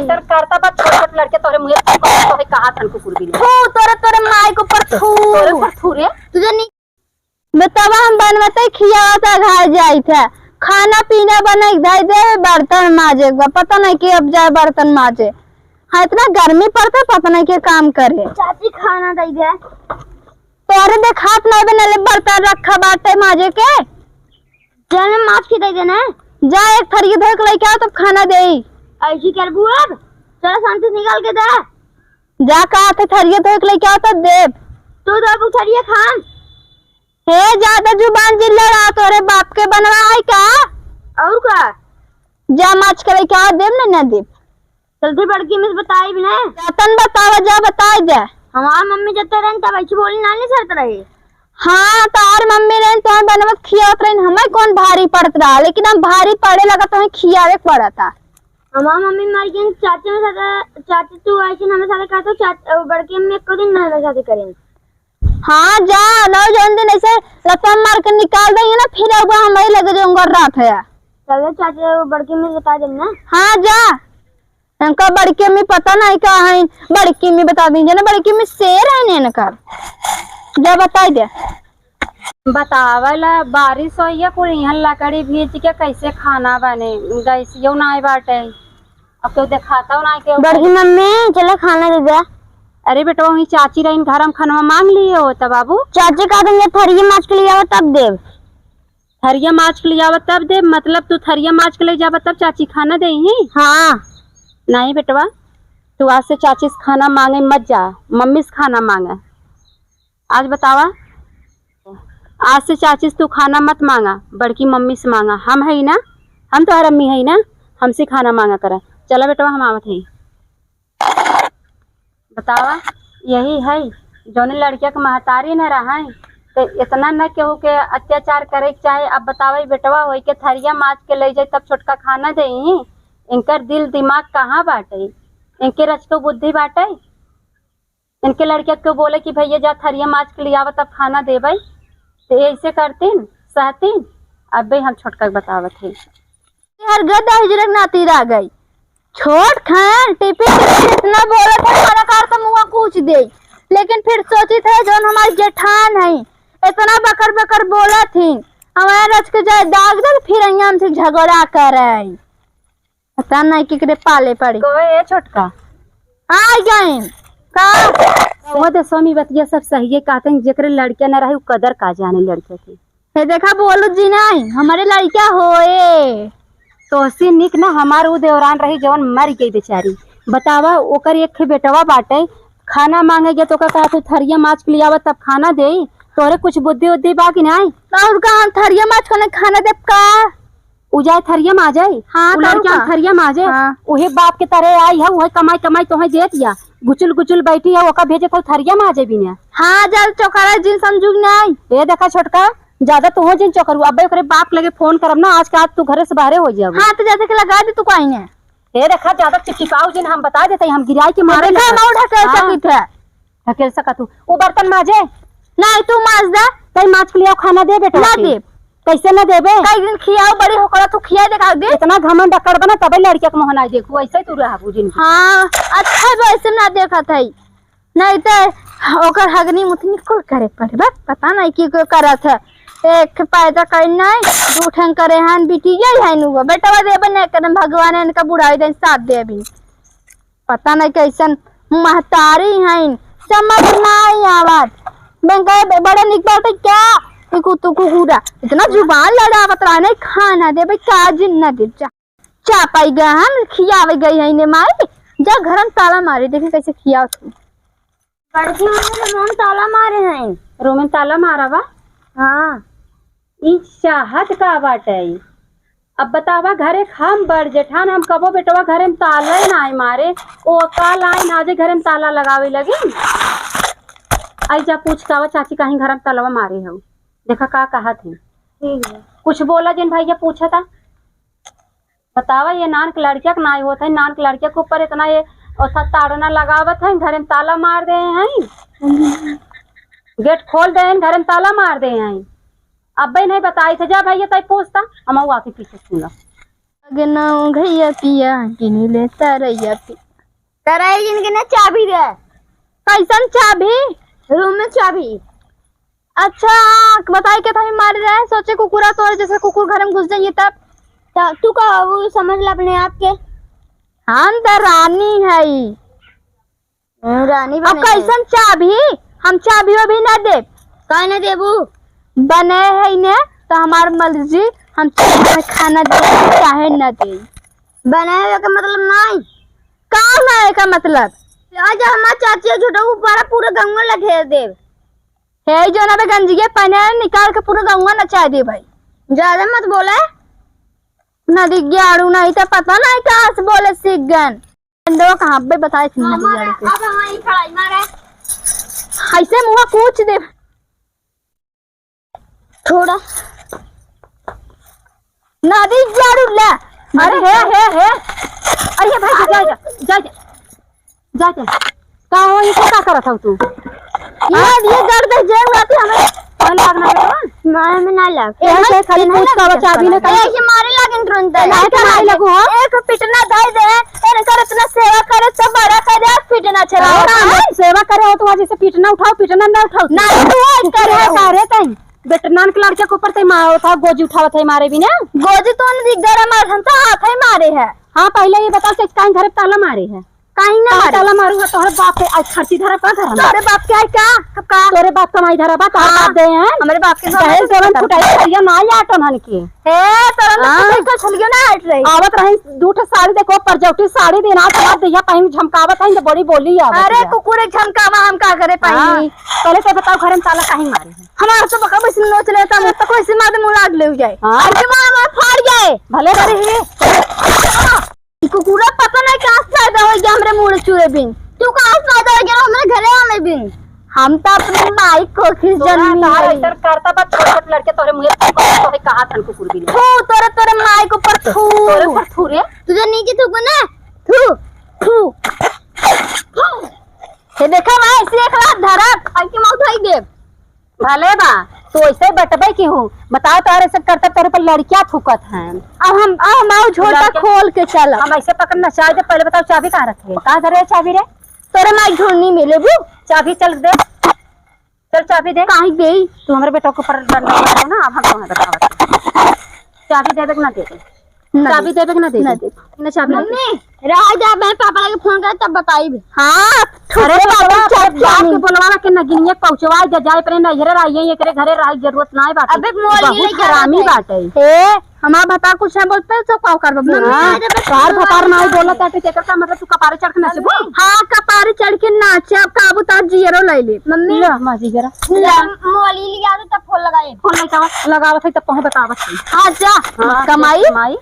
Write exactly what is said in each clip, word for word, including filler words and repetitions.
तर करता बा छोट छोट लड़के तोहरे मुँहे पर तोहे कहा थन कुकुर बिल्ली। थू, तोरे, तोरे माई के ऊपर थू। तोरे ऊपर थू रे। तुझे नहीं बतावा, हम बनवते खियावत अघाय जाइत है। खाना पीना बने के धइ दे, बर्तन माजे के बा। पता नहीं कि अब जाए बर्तन माजे। हाँ, इतना गर्मी पड़ता, पता नहीं के काम करे। चाची खाना दे दे। तोहरे देखात नहीं बे, नले बर्तन रखा बाटे माजे के। जाने माज के दे देना। जा एक थरिया धोए के लेके आओ, तब खाना देई। ऐसी करबू अब? चलो शांति से निकाल के दे। जा कहा थे थरिया धोए के लेके आओ, तब देब। तू धोबू थरिया खान। हे ज्यादा जुबान जिन लड़ा, तोरे बाप के बनवा है का? और का? जा माज के लेके आओ, देब ना, ना देब। जल्दी बड़की अम्मी से बताई भी ना। जातन बतावा, जा बताई दे। हमार मम्मी जब रही तब ऐसी बोली ना नहीं सरत रही। हाँ, तोहर मम्मी रही, तोहर बनवत खियावत रही, हमें कौन भारी पड़त रहा, लेकिन हम भारी पड़े लगा, तोहें खियावे के पड़ता। हमार मम्मी मर गई, चाची में साथे, चाची तू ऐसे ना हमारे साथे करतो, चाच-, बड़की अम्मी एको दिन ना हमारे साथे करें। हाँ, जा, ना जौन दिन ऐसे लतम मार के निकाल देंगे ना, फिर अब हमें लगे जो उंगर रात है। चलो चाची, वो बड़की अम्मी से बता देना। हाँ, जा। इनका बड़की अम्मी पता नहीं का है, बड़की अम्मी बता दीजिए ना, बड़की अम्मी शेर है ने इनका। जा बताई दे। बतावला, बारिश होइया, कुल इहाँ लकड़ी भीज के कैसे खाना बने, गैसियो नाई बाटे, अब तो देखाता ना के। बड़की मम्मी, चलो खाना दे दे। अरे बेटवा, वहीं चाची रहीन घर, हम खनवा मांग लिए होता बाबू। चाची का तुम ये थरिया माज के लिए आओ तब देव। थरिया माज के ले आवा तब देब, मतलब तू थरिया माज के ले जावा तब चाची खाना देही? हाँ। नहीं बेटवा, तू आज से चाची से खाना मांगे मत जा, मम्मी से खाना मांगा। आज बतावा, आज से चाची से तू खाना मत मांगा, बड़की मम्मी से मांगा। हम हई ना, हम तोहर अम्मी हई ना, हमसे खाना मांगा करा। चला बेटवा, हम आवत हई। बतावा, यही है जौने लड़किया के महतारी न रहै, तो इतना न केहू के अत्याचार करे के चाहे। अब बतावा, ई बेटवा होई के थरिया माज के ले जाई तब छोटका खाना देई? इनकर दिल दिमाग कहाँ बाटे? इनके रचको बुद्धि बाटे? इनके लड़किया के बोले कि भैया जा थरिया माज के लियावा तब खाना देबै, तो ऐसे करतीन, सहतीन। अबे हम छोटका के बतावत है। हर गदा हिजरक नाती रह गई। छोट खान टिपिन टिपिन इतना बोलत है, हमारा कार तो मुँह कूच दे। लेकिन फिर सोचित है, जौन हमारी जेठान है, इतना बकर बकर बोलत ही, हमारे रच के जाए दाग दे, फिर यहाँ हमसे झगड़ा करे। पता नहीं केकरे पाले पड़ी। कहे ए छोटका। आ गए। का? वो तो स्वामी बतिया सब सही है, कहते हैं जेकरे लड़किया न रहे, उ कदर का जाने लड़किया के। हे देखा, बोलू जी नहीं, हमारे लड़का होए। तोहसे निक ना हमार उ देवरान रही, जवन मर गई बेचारी। बतावा, ओकर एक ठे बेटवा बाटे, खाना मांगे गया तो ओका कहा तू थरिया माज के लियावा तब खाना देई। तोहरे कुछ बुद्धि उद्धि बा कि नहीं? तो उनका हम थरिया माज के खाना देब का? उ जाए थरिया माजे। हाँ, उ तो लड़किया का? थरिया माजे। हाँ। उहे बाप के तरह आई है, उहे कमाई कमाई तोहे देत या। गुचुल गुचुल बैठी है, ओका भेजे तो थरिया माजे भी ना। हाँ, जल चोकरा जिन समझू कि नहीं। ए देखा छोटका, ज्यादा तू हो जिन चोकरू, अबे ओकरे बाप लगे फोन करब ना, आज के आज तू घरे से बाहरे हो जाबू। हाँ, तो जैसे कि लगा दे तू कहीं ने। ए देखा, ज्यादा चिपचिपाऊ जिन, हम बता देते, हम गिराई के मारे देखा, लगा। मऊ ढकेल हाँ। सकित है। ढकेल सकत हूँ। वो बर्तन माजे? नहीं, तू माज दे। तई माज के लियाओ, खाना दे बेटा ना के। दे। कैसे ना देबे? कई दिन खियाओ, बड़ी होकर तू खिया देखा दे। इतना घमंड अकड़ बना, तबे लड़किया के मोहन आई देखू, ऐसे ही तू रहबू जिंदगी। हाँ, अच्छा है, वैसे ना देखत है। नहीं तो ओकर हगनी मुथनी कुल करे पड़े बा, पता नहीं की को करत है। एक पैदा कर नहीं, दू ठन करे हन, बिटिया है नुगो। बेटवा देबे नहीं करम, भगवान इनका बुढ़ाई दिन साथ देबी। पता नहीं कैसन महतारी हईन, समझ नहीं आवत। बैंक बड़ा निक बाटे क्या? ई कुत्तू कुकुरा इतना जुबान लड़ावत रहा, नहीं खाना देबे, का जिन न दे। जा, चापाई गए हन, खियावे गई है इन्हें माई। जा घर में ताला मारे, देखे कैसे खियावत हूँ। बड़की मम्मी तो मोहन ताला मारे हैं। रूम में ताला मारा बा? हाँ। ई चाहत का बाटे? अब बतावा, घरे हम बड़ जेठान, हम कबो बेटवा घरे में ताले ना आए मारे, ओ काल आए ना जे घरे में ताला लगावे लगी। आई जा पूछ के आवा चाची, कहीं घर में तालवा मारे हो, देखा का कहत है। ठीक है। कुछ बोला जिन भैया पूछा था। बतावा, ये नान के लड़किया के नाई होत है, नान के लड़किया के ऊपर इतना ये औसा ताड़ना लगावत है, घरे में ताला मार दे हैं, गेट खोल दे हैं, घरे में ताला मार दे हैं। अब्बे नहीं बताई थे, जा भैया तई पूछता, हम आके पीछे सुना। अगे नौ घैया पिया, किनी ले तरैया पिया। तरैया जिनके ना चाबी दे। कैसन चाबी? रूम में चाबी। अच्छा, बताई के थाई मारे रहे, सोचे कुकुरा तोरे जैसे कुकुर घर में घुस जाइए तब। त-, तू का वो समझ ला अपने आप के? हम त रानी हई। हम्म, रानी अब बने कैसन चाबी? हम चाबी वाबी ना देब। काहे ना देबू? बने है ने तो हमार मर्जी, हम चाहे खाना दे चाहे ना दे। बने है का मतलब नहीं। का ना है का मतलब? आज हमार चाची झूठा ऊपर पूरा गंगा लगे देब। हे जो ना बे गंजिए पहने निकाल के पूरा गंगा नचा दे भाई। ज्यादा मत बोले। नदी ग्याड़ू नहीं तो पता नहीं कहाँ से बोले सीख गन। अंडवा कहाँ पे बताए थी नदी मारे, ग्याड़ू के। अब वहीं खड़ाई मारे। ऐसे मुँह कूच दे। थोड़ा। नदी ग्याड़ू ला। अरे हे, हे, हे। अरे भाई, जा, जा, जा, जा। जा, जा। का हो, ये का करत हऊ तू? ये, हाँ? ये दर्द है, जे उड़ाती हमें। कौन लागना बेटवा? मारे में ना लग। ए, ये खाली पूछ का बचा भी ना ए, कर। ये मारे लागन तुरंत। ए, काहे के मारे लगू, हाँ? एक पिटना धई दे, इनकर इतना सेवा करे, सब बड़ा करे, पिटना चला हाँ, रहा है। सेवा करे हो तो वहाँ जैसे पिटना उठाओ, पिटना ना उठाओ। ना, तू आज करे करे हो। का रे तई? बेटनान के लड़के के ऊपर तई मारत है, गोजी उठावत है मारे भी ना। गोजी तो नहीं दिख गरा मार हम तो हाथ ही मारे है। हाँ, पहले ये बताओ कि काहे घर पे ताला मारे है? काहे ना ताला मारे? ताला मारू है, तोहरे बाप के आज खर्ची धरा बा घर में। तोहरे बाप के आई का? अब का? तोहरे बाप कमाई धरा बा, तोहरे हाँ, बाप दे हैं। हमरे बाप के दहेज कमाई देवन धरा। फुटाई करिया ना आटन हन के। हे, तोरा ना हाँ। फुटाई कर छलियो ना हट रही। आवत रही दू ठो साड़ी देखो, परजौटी साड़ी दिन आज हमार दैया पहिन झमकावत है, तो बड़ी बोली आवत अरे है। कुकुर एक झमकावा हम का करे पाई? हाँ। पहले तो बताओ घर में ताला काहे मारे है? हमार तो बका बस नोच लेता, मैं तो कोई से मार दे मुँह लाग ले जाए। हाँ। अरे मार, मार फाड़ जाए। भले अरे हे। ई कुकुरा पता नहीं कहाँ से पैदा हो गया हमरे मुड़े चूड़े बिन। तू कहाँ से पैदा हो गया हमरे घरे आने बिन? हम तो अपने माई कोखी से तोरा जन्मी तार हई। ऐसन करता बा, छोट छोट लड़के तोरे मुँहे पे तोहे कहा थन कुकुर बिन। थू, तोरे, तोरे माई के ऊपर थू। तोरे ऊपर थू रे। तू तो नीचे थूक ना। थू, थू, थू। हे देखा भाई, ऐसे एक लात धरब, खाई के मौत होई देब। भले बा, तू ऐसे बटबे की हूँ। बताओ, तोहरे से करता तोरे पर लड़कियाँ थूकत हैं। अब हम, अब हम आऊ झोटा लड़के खोल के चलब। हम ऐसे पकड़ नचाई दे, पहले बताओ चाबी कहाँ रखे? कहाँ धरे है चाबी रे? तोरे माई ढूंढनी मिले बू। चाबी चल दे, चल चाबी दे। काहे देई? तू हमरे बेटा के ऊपर डंडा मारो ना, अब हम तुम्हें बतावत हैं। चाबी देबे कि ना देबे? ना चाबी देबे। देबे कि ना देबे? ना देबे। ना चाबी ना देबे। मम्मी, रह जा, मैं पापा लगे फोन करे तब बताइबे। हाँ, अरे बाबा, बाप के बोलवावा के नगिनिया पहुँचवा दे जाए, अपने नैहरे रहिए, एकरे घरे रहे जरूरत नाई बाटे। अबे मोबाइल बहुत लेके आ हरामी रहा है। बाटे। ए, हमार भतार कुछ ना बोलते तो का करबे? मम्मी, हाँ, अरे बस तोहार भतार नाई बोलत बाटे, तेकर का मतलब तू कपारे चढ़ के नाचबू? मम्मी। हाँ, कपारे चढ़ के नाचब, काबू तार जियरो ले ले। मम्मी। ला, माँ जी जरा। ला, मोबाइल लिया दे तब फोन लगाए। फोन नहीं लगावत है तब तोहे बतावत है। हाँ, जा। हाँ, कमाई। कमाई।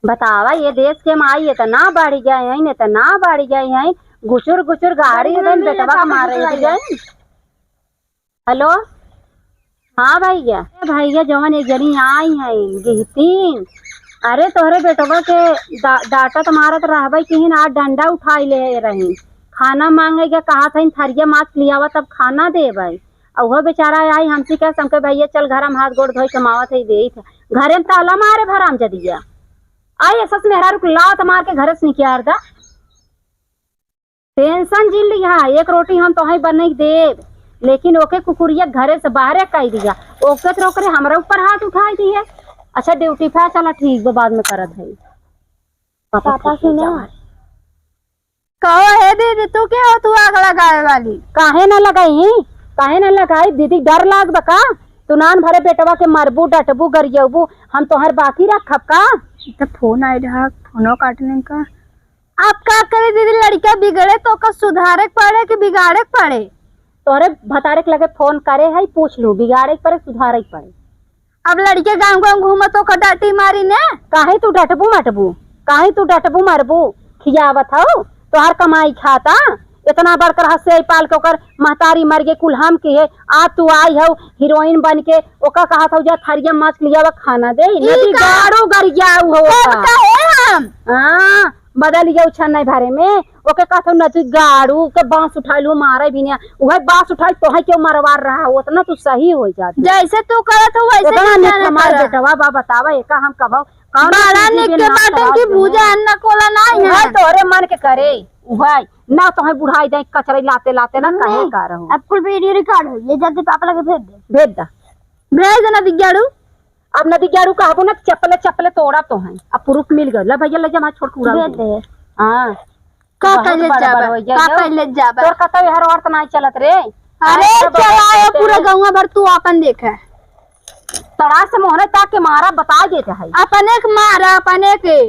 बतावा, ये देश के माई इतना बढ़ गए हैं, इतना बढ़ गए हैं, गुचुर गुचुर गाड़ी एकदम बेटवा के मारे गए। हेलो, हाँ भैया। ए भैया, जवन एक जनी आई हैं गिहतीन, अरे तोहरे बेटवा के डा-, डांटत मारत रहबे किहिन, आज डंडा उठाई ले रही, खाना मांगे के कहा था, थरिया माछ लियावा तब खाना देबे। अउहो बेचारा आई हमसे कहे, हमके भैया चल घर में हाथ गोड़ धोई कमावत है देई थे। घरे में ताला मारे भराम जदिया। आई सस मेहरारू के लात मार के घरे से निकाल दा। टेंशन जिन लिहा, एक रोटी हम तोहे बने देब, लेकिन ओके कुकुरिया घरे से बाहरे कई दिया। ओके तो ओकरे हमरा ऊपर हाथ उठाई दिए। अच्छा ड्यूटी पे चला ठीक बा, बाद में करत है। पापा पापा सुना। कहो, "हे दीदी, तू के हो, तू आग लगावे वाली?" काहे ना लगाई, काहे ना लगाई दीदी, डर लाग बा का? तू नान भरे बेटवा के मरबू, डटबू, गरियबू, हम तोहर बाकी रखब का? तो फोन आए रहा, फोनो काटने का। आप का करे दीदी, लड़का बिगड़े तो ओकर सुधारे के पड़े कि बिगाड़े के पड़े? तोहरे भतारे के लगे फोन करे है, पूछ लू, बिगाड़े के पड़े, सुधारे के पड़े। अब लड़के गाँव गाँव घूमत ओकर डांटी मारी ने। काहे तू डटबू मटबू? काहे तू डटबू मरबू? खियावत हौ, तोहार कमाई खाता। इतना बड़कर हस्से पाल के ओकर महतारी मर गई, कुल हम के है। आ तू आई हौ हीरोइन बन के, ओका कहत हौ जा थरिया माछ लियावा खाना दे। ई नदी का? गाड़ू गरियाऊ हो कब ओका। का है हम? हाँ, बदल गया उछन नहीं भरे में। ओके कहत हौ नदी गाड़ू के बांस उठाइलू मारे भी नहीं। उहे बांस उठाई तोहे क्यों मरवार रहा, उतना तू सही हो जाती। जैसे तू करत हो वैसे इतना ही नीक जाना हमार करा। बेटवा बा, बतावा एका हम कबहू कौन बड़ा चीज निक के ना बाटे करा कि दे। भूजा अन्ना कोला नाहीं है। उहै तोहरे मन के करे, उहै। ना तोहैं बुढ़ाई जाई कचरई लाते लाते ना, कहे का रहू। अब कुल video record होई, ये जल्दी पापा लगे भेज दे। भेज दा। भेज दे ना दिग्गाड़ू। अब ना दिग्गाड़ू कहबो ना, चप्पले चप्पले तोड़ा तोहैं। अब proof मिल गए। ले भैया ले जा, हमार छोट कूड़ा भेज दे। हाँ। का बहुत कइले बड़ा जाबे? बड़ा हो गया का जो। कइले जाबे? तोर कतौ हर औरत नाहीं चलत रे। अरे अरे बड़ा चलाओ, चलते पूरा हैं। गौवा भर तू आपन देखे। तड़ा से मोहरे ताक के मारा, बताइ देत है। अपने के मारा, अपने के।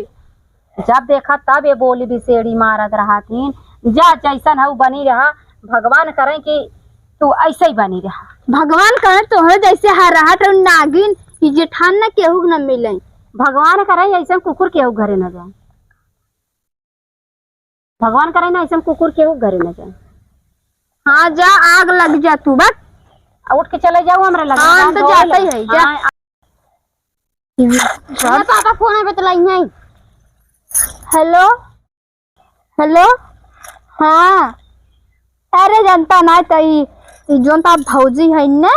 जब देखा तब ये बोली बिसेड़ी मारत रहत हीं। जा जैसन हऊ बनी रहा, भगवान करें कि तू ऐसे ही बनी रहा। भगवान करें तोहरे जैसे हर रहा तो नागिन, ई जेठान न केहू न मिले। भगवान करें ऐसन कुकुर केहू घरे न जाए। भगवान करे ना, ऐसन कुकुर केहू घरे न जाए। हाँ, जा, आग लग जा तू, बस। आ, उठ के चले जाओ, हमरा लगे। हाँ, हम तो जाते ही है, जा। हाँ, जा। पापा फोन पे तो लाई है। Hello, hello, हाँ। अरे, जनता ना, त ई, ई जोन ता भौजी है ना,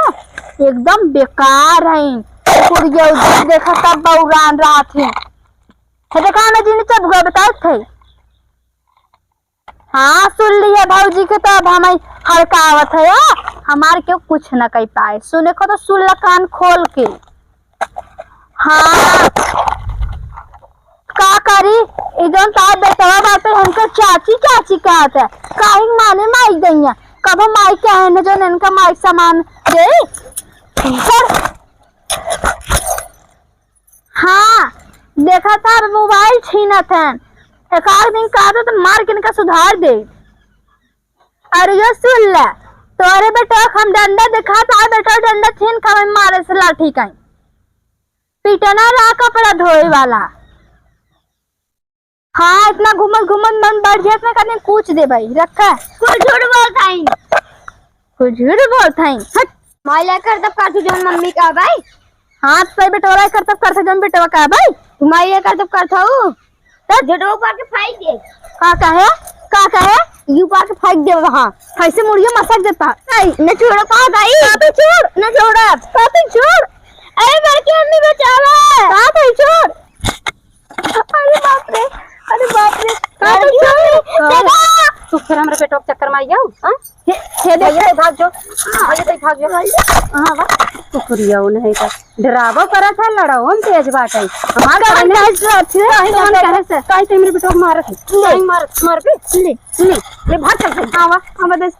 एकदम बेकार है। कुड़िया उधर देखा, सब बौरान रहत है। हे देखा ना, जिन चबुआ बतावत है। हाँ, सुन लिया भौजी के, तो अब हम हड़कावत है, हमार केहू कुछ न कह पाए। सुने को तो सुन ल कान खोल के। हाँ, का करी, ई जौन तार बेटवा बाटे, हमके चाची, चाची कहत है। काहे माने माई गइया, कबो माई के आए न, जौन इनका माई सामान दे। सर, हाँ, देखा था, अब मोबाइल छीनत हैं। एक आध दिन का आदत मार के इनका सुधार दे। अरे यो सुन ले, तोरे बेटा हम डंडा दिखा था, बेटा डंडा छीन खावे मारे से लाठी काई। पीटना रहा कपड़ा धोए वाला। हाँ, इतना घूमत घूमत मन बढ़ जात ना, कने कूच दे भाई, रखा। कुल झूठ बोलत हई। कुल झूठ बोलत हई। हट। माई ला कर तब कर तू जौन मम्मी का भाई। हाँ, तो सही बेटवा ला कर तब कर तू जौन बेटवा का भाई। तू माई ला कर तब कर तू। तब झूठवा पर के फाइट दे। का कहे? का कहे? यू पर के फाइट दे वहाँ। कैसे मुड़िया मसक देता। नहीं, न छोड़ो, का भाई? का तो छोड़। न छोड़ा। का तो छोड़। अरे, बड़की मम्मी बचावा। का भाई छोड़। अरे बाप रे, अरे बाप रे। का अरे तो छोड़। का? देखा। तू फिर हमरे बेटवा के चक्कर में आई जाऊ, हाँ? हे, हे देख। भैया, भाग जो। भैया, भाग जो। हाँ, वाह। कुकुरिया नहीं का। डरावो करत है, लड़ावो में तेज बाटे। हमार काहे करने नहीं डरत है? काहे कौन डरत है? कहे से? काहे ते हमरे बेटवा के मारत है? ले। काहे मारत, मार बे? ले। ले, ले, भाग चल से। हाँ, वाह, हमारे देश की